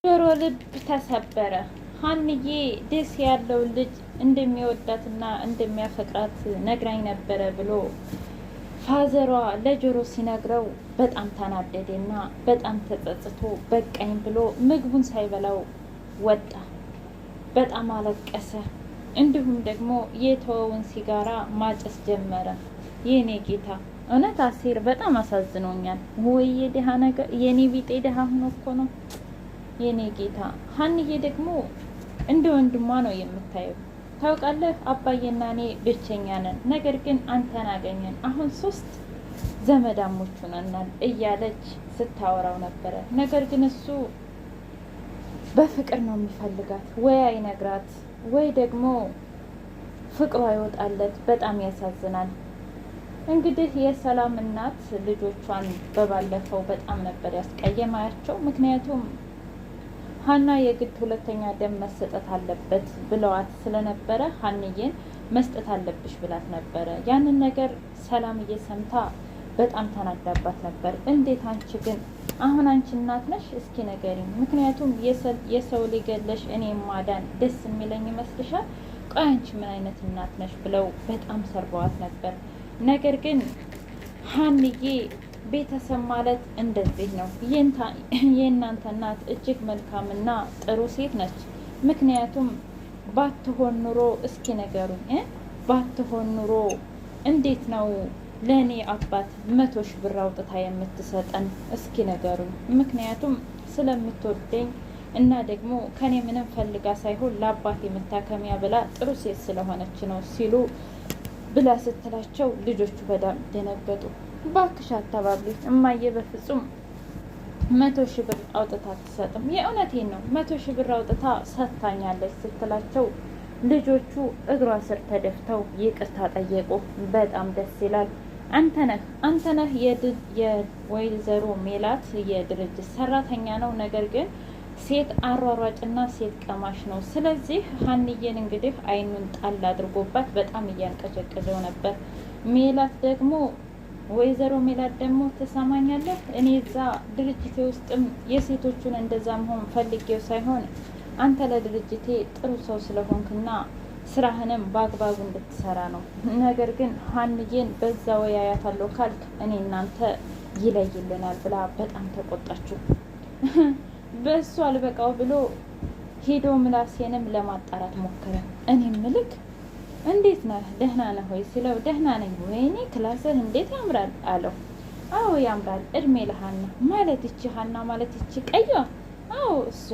ጆሮ ልብ ተሰበረ። ሀንዬ ደስ ያለው ልጅ እንደሚወዳትና እንደሚያፈቅራት ነግራኝ ነበረ ብሎ ፋዘሯ ለጆሮ ሲነግረው በጣም ተናደደና በጣም ተጸጽቶ በቃኝ ብሎ ምግቡን ሳይበላው ወጣ። በጣም አለቀሰ። እንዲሁም ደግሞ የተወውን ሲጋራ ማጨስ ጀመረ። የኔ ጌታ እውነት አሴር በጣም አሳዝኖኛል። ወይ የድሃ ነገር የኔ ቢጤ ድሃ ሆኖ እኮ ነው የኔ ጌታ። ሀንዬ ደግሞ እንደ ወንድሟ ነው የምታየው። ታውቃለህ አባዬና እኔ ብቸኛ ነን፣ ነገር ግን አንተን አገኘን። አሁን ሶስት ዘመዳሞች ሆነናል እያለች ስታወራው ነበረ። ነገር ግን እሱ በፍቅር ነው የሚፈልጋት። ወይ አይነግራት ወይ ደግሞ ፍቅሯ ይወጣለት። በጣም ያሳዝናል። እንግዲህ የሰላም እናት ልጆቿን በባለፈው በጣም ነበር ያስቀየማያቸው። ምክንያቱም ሀና የግድ ሁለተኛ ደም መሰጠት አለበት ብለዋት ስለነበረ ሀንዬን መስጠት አለብሽ ብላት ነበረ። ያንን ነገር ሰላምዬ ሰምታ በጣም ተናዳባት ነበር። እንዴት አንቺ ግን አሁን አንቺ እናት ነሽ? እስኪ ንገሪኝ። ምክንያቱም የሰው ሊገለሽ እኔ ማዳን ደስ የሚለኝ ይመስልሻል? ቆይ አንቺ ምን አይነት እናት ነሽ? ብለው በጣም ሰርበዋት ነበር። ነገር ግን ሀንዬ ቤተሰብ ማለት እንደዚህ ነው። የእናንተ እናት እጅግ መልካምና ጥሩ ሴት ነች። ምክንያቱም ባትሆን ኑሮ እስኪ ነገሩኝ፣ ባትሆን ኑሮ እንዴት ነው ለእኔ አባት 100,000 ብር አውጥታ የምትሰጠን? እስኪ ነገሩኝ። ምክንያቱም ስለምትወደኝ እና ደግሞ ከኔ ምንም ፈልጋ ሳይሆን ለአባቴ መታከሚያ ብላ ጥሩ ሴት ስለሆነች ነው ሲሉ ብላ ስትላቸው ልጆቹ በጣም ደነገጡ። ባክሽ አታባብሊ እማዬ፣ በፍጹም 100,000 ብር አውጥታ አትሰጥም። የእውነቴን ነው 100,000 ብር አውጥታ ሰጥታኛለች ስትላቸው ልጆቹ እግሯ ስር ተደፍተው ይቅርታ ጠየቁ። በጣም ደስ ይላል። አንተነህ አንተነህ የወይዘሮ ሜላት የድርጅት ሰራተኛ ነው። ነገር ግን ሴት አሯሯጭና ሴት ቀማሽ ነው። ስለዚህ ሀንዬን እንግዲህ አይኑን ጣል አድርጎባት በጣም እያንቀጨቀጨው ነበር። ሜላት ደግሞ ወይዘሮ ሜላት ደግሞ ትሰማኛለህ፣ እኔ እዛ ድርጅቴ ውስጥም የሴቶቹን እንደዛ መሆን ፈልጌው ሳይሆን አንተ ለድርጅቴ ጥሩ ሰው ስለሆንክና ስራህንም በአግባቡ እንድትሰራ ነው። ነገር ግን ሀንዬን በዛ ወይ አያታለሁ ካልክ እኔ እናንተ ይለይልናል ብላ በጣም ተቆጣችው። በእሱ አልበቃው ብሎ ሄዶ ምላሴንም ለማጣራት ሞከረ። እኔ ምልክ እንዴት ነህ ደህና ነህ ወይ ሲለው ደህና ነኝ። ወይኔ ክላስህ እንዴት ያምራል አለው። አዎ ያምራል፣ እድሜ ለሀና ማለት ይቺ ሀና ማለት ይቺ ቀይዋ፣ አዎ እሷ።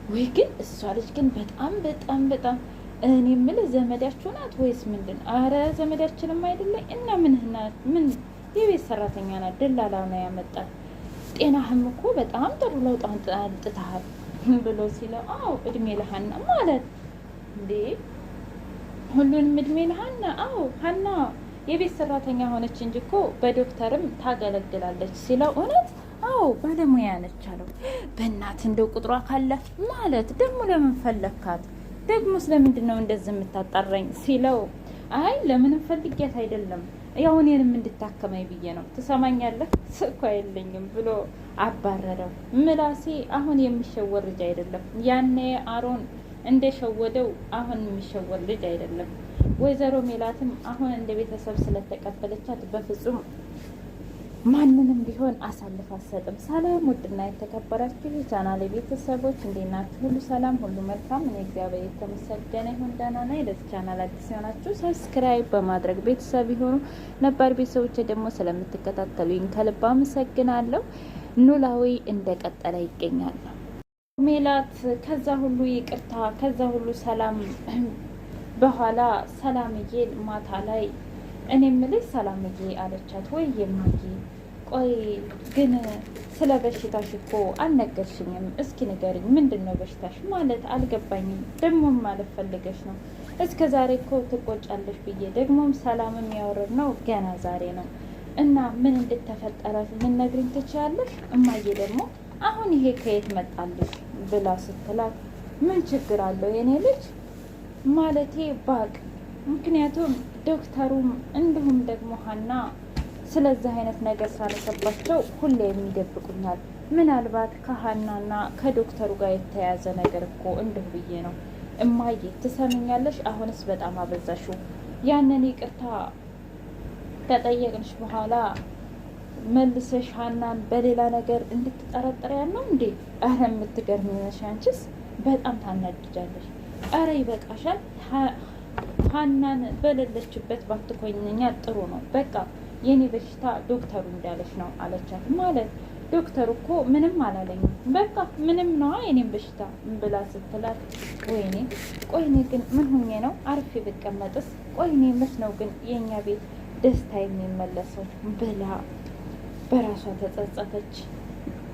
ወይ ግን እሷ ልጅ ግን በጣም በጣም በጣም እኔ የምልህ ዘመዳችሁ ናት ወይስ ምንድን? አረ ዘመዳችንም አይደለኝ እና ምን ምን የቤት ሰራተኛ ናት፣ ደላላ ነው ያመጣት። ጤናህም እኮ በጣም ጥሩ ለውጥ አምጥተሃል ብሎ ሲለው አዎ እድሜ ለሀና ማለት እንዴ ሁሉንም እድሜ ለሀና። አዎ ሀና የቤት ሰራተኛ ሆነች እንጂ እኮ በዶክተርም ታገለግላለች ሲለው እውነት አዎ ባለሙያ ነች አለው። በእናት እንደው ቁጥሯ ካለ ማለት ደግሞ ለምን ፈለግካት? ደግሞ ስለምንድን ነው እንደዚህ የምታጣራኝ ሲለው አይ ለምንም ፈልጊያት አይደለም ያው እኔንም እንድታከመኝ ብዬ ነው። ትሰማኛለህ? ስልኳ የለኝም ብሎ አባረረው። ምላሴ አሁን የሚሸወር ልጅ አይደለም። ያኔ አሮን እንደሸወደው አሁን የሚሸወር ልጅ አይደለም። ወይዘሮ ሜላትም አሁን እንደ ቤተሰብ ስለተቀበለቻት በፍጹም ማንንም ቢሆን አሳልፍ አትሰጥም። ሰላም ውድና የተከበራችሁ የቻናሌ ቤተሰቦች እንዴት ናችሁ? ሁሉ ሰላም፣ ሁሉ መልካም። እኔ እግዚአብሔር የተመሰገነ ይሁን ደህና ነኝ። ለዚህ ቻናል አዲስ የሆናችሁ subscribe በማድረግ ቤተሰብ ይሁኑ። ነባር ቤተሰቦች ደግሞ ስለምትከታተሉኝ ከልብ አመሰግናለሁ። ኖላዊ እንደቀጠለ ይገኛል። ሜላት ከዛ ሁሉ ይቅርታ ከዛ ሁሉ ሰላም በኋላ ሰላምዬን ማታ ላይ እኔ የምልሽ ሰላምዬ አለቻት። ወይ የማዬ ቆይ ግን ስለ በሽታሽ እኮ አልነገርሽኝም። እስኪ ንገሪኝ፣ ምንድን ነው በሽታሽ? ማለት አልገባኝም። ደግሞም ማለት ፈልገሽ ነው? እስከ ዛሬ እኮ ትቆጫለሽ ብዬ ደግሞም ሰላም የሚያወርድ ነው ገና ዛሬ ነው እና ምን እንደተፈጠረ ልነግሪኝ ትችያለሽ? እማዬ ደግሞ አሁን ይሄ ከየት መጣልሽ ብላ ስትላት ምን ችግር አለው የኔ ልጅ ማለቴ ባቅ ምክንያቱም ዶክተሩም እንዲሁም ደግሞ ሀና ስለዚህ አይነት ነገር ሳነሰባቸው ሁሌ የሚደብቁኛል። ምናልባት ከሀናና ከዶክተሩ ጋር የተያያዘ ነገር እኮ እንዲሁ ብዬ ነው። እማዬ ትሰምኛለሽ? አሁንስ በጣም አበዛሽው። ያንን ይቅርታ ከጠየቅንሽ በኋላ መልሰሽ ሀናን በሌላ ነገር እንድትጠረጥር ያለው እንዴ? ኧረ የምትገርሚ ነሽ አንቺስ፣ በጣም ታናድጃለሽ። ኧረ ይበቃሻል። ሀናን በሌለችበት ባትኮንኛ ጥሩ ነው። በቃ የኔ በሽታ ዶክተሩ እንዳለች ነው አለቻት። ማለት ዶክተሩ እኮ ምንም አላለኝም፣ በቃ ምንም ነዋ የኔም በሽታ ብላ ስትላት፣ ወይኔ ቆይኔ ግን ምን ሁኜ ነው አርፌ ብቀመጥስ? ቆይኔ መች ነው ግን የእኛ ቤት ደስታ የሚመለሰው ብላ በራሷ ተጸጸተች።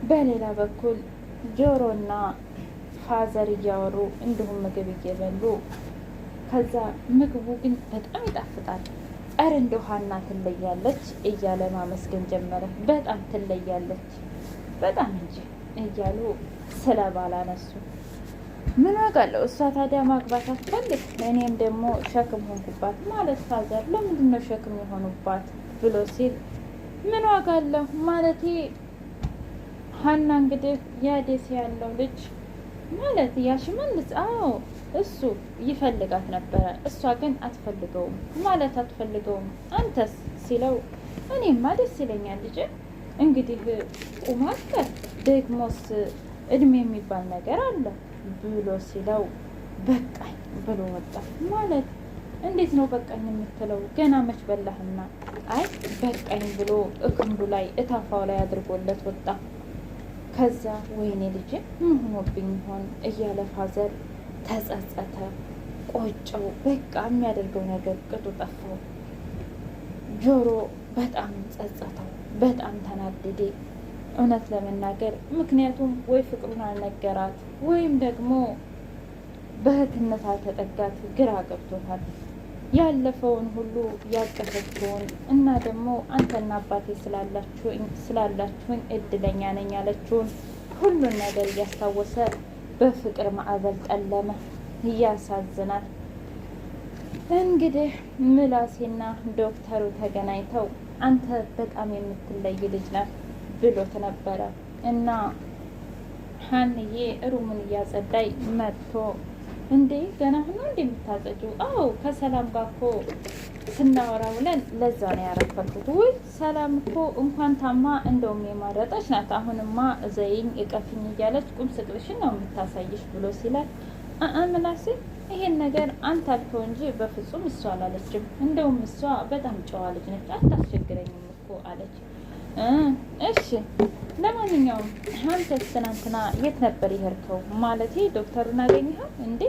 በሌላ በኩል ጆሮና father እያወሩ እንዲሁም ምግብ እየበሉ፣ ከዛ ምግቡ ግን በጣም ይጣፍጣል፣ ኧረ እንደው ሀና ትለያለች እያለ ማመስገን ጀመረ። በጣም ትለያለች በጣም እንጂ እያሉ ስለ ባል አነሱ። ምን ዋጋ አለው? እሷ ታዲያ ማግባት አትፈልግ፣ እኔም ደግሞ ሸክም ሆንኩባት። ማለት father ለምንድን ነው ሸክም የሆኑባት ብሎ ሲል፣ ምን ዋጋ አለው ማለቴ ሀና እንግዲህ ያደሴ ያለው ልጅ ማለት ያሽመልስ፣ አዎ እሱ ይፈልጋት ነበረ። እሷ ግን አትፈልገውም። ማለት አትፈልገውም። አንተስ ሲለው እኔማ ደስ ይለኛል ልጅ፣ እንግዲህ ቁማት ደግሞስ እድሜ የሚባል ነገር አለ ብሎ ሲለው በቃኝ ብሎ ወጣ። ማለት እንዴት ነው በቃኝ የምትለው? ገና መች በላህና? አይ በቃኝ ብሎ እክንዱ ላይ እታፋው ላይ አድርጎለት ወጣ። ከዛ ወይኔ ልጅ ምን ሆኖብኝ ይሆን እያለ father ተጸጸተ፣ ቆጨው። በቃ የሚያደርገው ነገር ቅጡ ጠፋው። ጆሮ በጣም ጸጸተው፣ በጣም ተናደደ እውነት ለመናገር፣ ምክንያቱም ወይ ፍቅሩን አልነገራት ወይም ደግሞ በእህትነት አልተጠጋት፣ ግራ ገብቶታል። ያለፈውን ሁሉ ያቀፈችውን እና ደግሞ አንተና አባቴ ስላላችሁኝ እድለኛ ነኝ ያለችውን ሁሉን ነገር እያስታወሰ በፍቅር ማዕበል ጠለመ። ያሳዝናል። እንግዲህ ምላሴና ዶክተሩ ተገናኝተው አንተ በጣም የምትለይ ልጅ ነህ ብሎት ነበረ እና ሀንዬ room ኡን እያጸዳይ መጥቶ እንዴ ገና ሁኖ እንዴ የምታጸጂው? አዎ ከሰላም ጋር እኮ ስናወራ ውለን ለዛ ነው ያረፈርኩት። ውይ ሰላም እኮ እንኳን ታማ እንደውም የማረጠች ናት። አሁንማ ዘይኝ እቀፍኝ እያለች ቁም ስቅልሽን ነው የምታሳይሽ ብሎ ሲላት፣ አአ ምላሴ ይሄን ነገር አንተ አልከው እንጂ በፍጹም እሷ አላለችም። እንደውም እሷ በጣም ጨዋ ልጅ ነች፣ አታስቸግረኝም እኮ አለች። እሺ ለማንኛውም አንተስ ትናንትና የት ነበር የሄድከው? ማለቴ ዶክተሩን አገኘኸው እንዴ?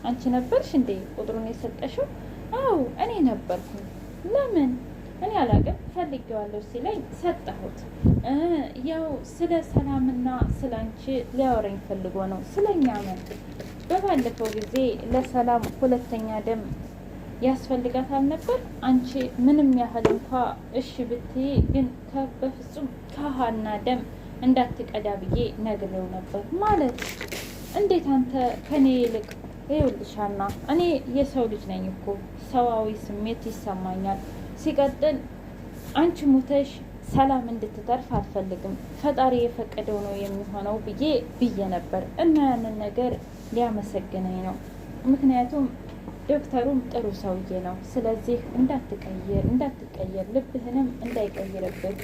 አንቺ ነበርሽ እንዴ ቁጥሩን የሰጠሽው? አው እኔ ነበርኩ። ለምን? እኔ አላውቅም፣ ፈልጌዋለሁ ሲለኝ ሰጠሁት። ያው ስለ ሰላምና ስለ አንቺ ሊያወራኝ ፈልጎ ነው። ስለኛ ምን? በባለፈው ጊዜ ለሰላም ሁለተኛ ደም ያስፈልጋታል ነበር። አንቺ ምንም ያህል እንኳ እሺ ብትይ ግን በፍጹም ከሀና ደም እንዳትቀዳ ብዬ ነግሬው ነበር። ማለት እንዴት አንተ ከኔ ይልቅ? ይኸውልሻና እኔ የሰው ልጅ ነኝ እኮ፣ ሰዋዊ ስሜት ይሰማኛል። ሲቀጥል አንቺ ሙተሽ ሰላም እንድትተርፍ አልፈልግም። ፈጣሪ የፈቀደው ነው የሚሆነው ብዬ ብዬ ነበር እና ያንን ነገር ሊያመሰግነኝ ነው። ምክንያቱም ዶክተሩም ጥሩ ሰውዬ ነው። ስለዚህ እንዳትቀይር እንዳትቀየር ልብህንም እንዳይቀይርብህ፣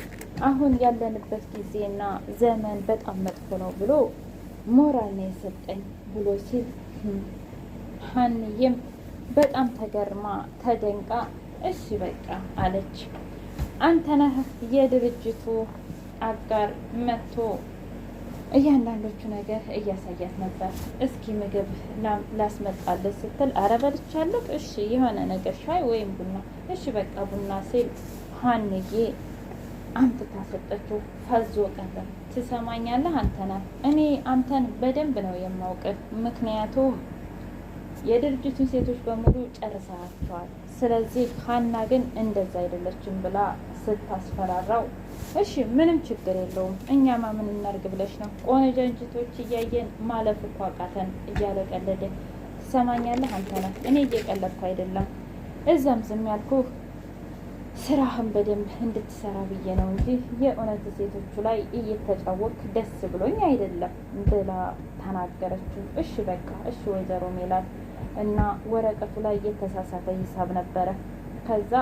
አሁን ያለንበት ጊዜና ዘመን በጣም መጥፎ ነው ብሎ ሞራል ነው የሰጠኝ ብሎ ሲል ሀንዬም በጣም ተገርማ ተደንቃ እሺ በቃ አለች። አንተነህ የድርጅቱ አጋር መጥቶ እያንዳንዶቹ ነገር እያሳያት ነበር። እስኪ ምግብ ላስመጣለት ስትል አረ በልቻለሁ፣ እሺ የሆነ ነገር ሻይ ወይም ቡና፣ እሺ በቃ ቡና ሲል ሀንዬ አምጥታ ሰጠችው። ፈዞ ቀረ። ትሰማኛለህ አንተነህ፣ እኔ አንተን በደንብ ነው የማውቅህ፣ ምክንያቱም የድርጅቱን ሴቶች በሙሉ ጨርሰሃቸዋል። ስለዚህ ሀና ግን እንደዛ አይደለችም ብላ ስታስፈራራው፣ እሺ ምንም ችግር የለውም፣ እኛማ ምን እናርግ ብለሽ ነው? ቆነጃጅቶች እያየን ማለፍ እኮ አቃተን እያለ ቀለደ። ትሰማኛለህ አንተነህ፣ እኔ እየቀለድኩ አይደለም። እዛም ዝም ያልኩህ ስራህን በደንብ እንድትሰራ ብዬ ነው እንጂ የእውነት ሴቶቹ ላይ እየተጫወክ ደስ ብሎኝ አይደለም ብላ ተናገረችው። እሺ በቃ እሺ ወይዘሮ ሜላት እና ወረቀቱ ላይ የተሳሳተ ሂሳብ ነበረ። ከዛ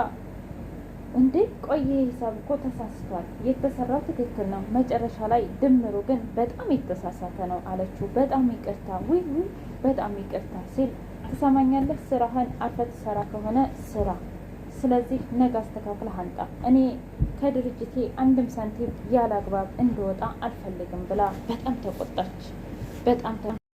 እንዴ ቆየ ሂሳብ እኮ ተሳስቷል፣ የተሰራው ትክክል ነው፣ መጨረሻ ላይ ድምሩ ግን በጣም የተሳሳተ ነው አለችው። በጣም ይቅርታ ውይ ውይ በጣም ይቅርታ ሲል ትሰማኛለህ፣ ስራህን አርፈህ ትሰራ ከሆነ ስራ፣ ስለዚህ ነገ አስተካክለህ አምጣ፣ እኔ ከድርጅቴ አንድም ሳንቲም ያለ አግባብ እንድወጣ አልፈልግም ብላ በጣም ተቆጣች። በጣም